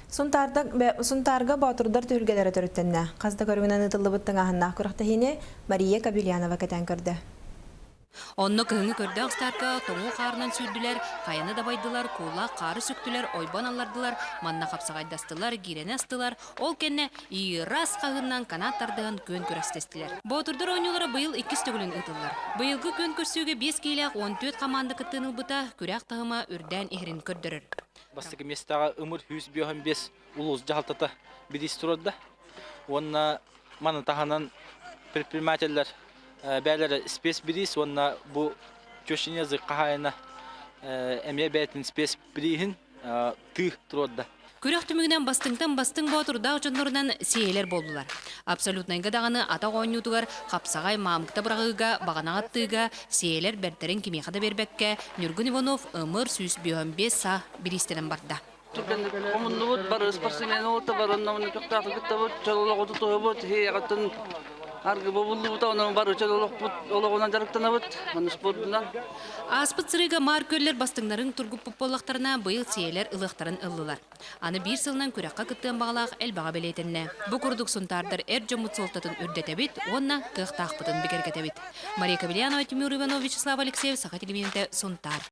Сунтаарга боотурдар түһүлгэлэрэ төрүттэннэ. Хас да көрүҥүнэн ыытыллыбыт тыҥааһыннаах күрэхтэһиини Мария Кобельянова кэтээн көрдө. Онно кыһыҥҥы көрдөөх старка тоҥуу хаарынан сүүрдүлэр, хайаны дабайдылар, кууллаах хаары сүктүлэр, ойбон аллардылар, манна хапсаҕайдастылар, гиирэни астылар, ол кэннэ Ирас хаһыыннан канат тардыһан күөн күрэстэстилэр. Боотурдар оонньуулара быйыл иккис төгүлүн ыытыллар. Быйылгы күөн көрсүүгэ биэс киилээх 14 хамаанда кыттыыны ылбыта күрэх таһыма үрдээн иһэрин көрдөрөр. Бастакы миэстэҕэ ымыр 155 улуус дьаһалтата бириис турарда. Уонна маны таһынан предпринимателлэр бэйэлэрэ спецбириис уонна бу Тещин язык хаһаайына эмиэ бэйэтин спецбирииһин тыы туруорда. Күрэх түмүгүнэн бастыҥтан бастыҥ боотурдаах дьоннорунан сиэйэлэр буоллулар. Абсолютнайга даҕаны атах оонньуутугар хапсаҕай маамыкта быраҕыыга, баҕанаҕа аттыыга сиэйэлэр бэртэрин кимиэхэ да биэрбэккэ Ньургун Иванов ымыр 155 са бириистэнэн барда. Түргэнник хомуннубут, бары спортсмен уолта бары онно көхтөөхтүк кыттабыт, чөл олоҕу тутуһабыт, иһиэҕиттэн аргы бобуллубута, онон бары чөл олохпут олоҕунан дьарыктанабыт, аны спордунан. Ааспыт сырыыга маар күөллэр бастыҥнарын тургуппут буоллахтарына, быйыл сиэйэлэр ылыахтарын ыллылар. Аны биир сылынан күрэххэ кыттыан баҕалаах элбэҕэ бэлиэтэннэ. Бу курдук сунтаардар эр дьоммут суолтатын үрдэтэбит уонна кыахтаахпытын бигэргэтэбит. Мария Кобельянова, Тимур Иванов, Вячеслав Алексеев, Саха телевидениетэ, Сунтаар.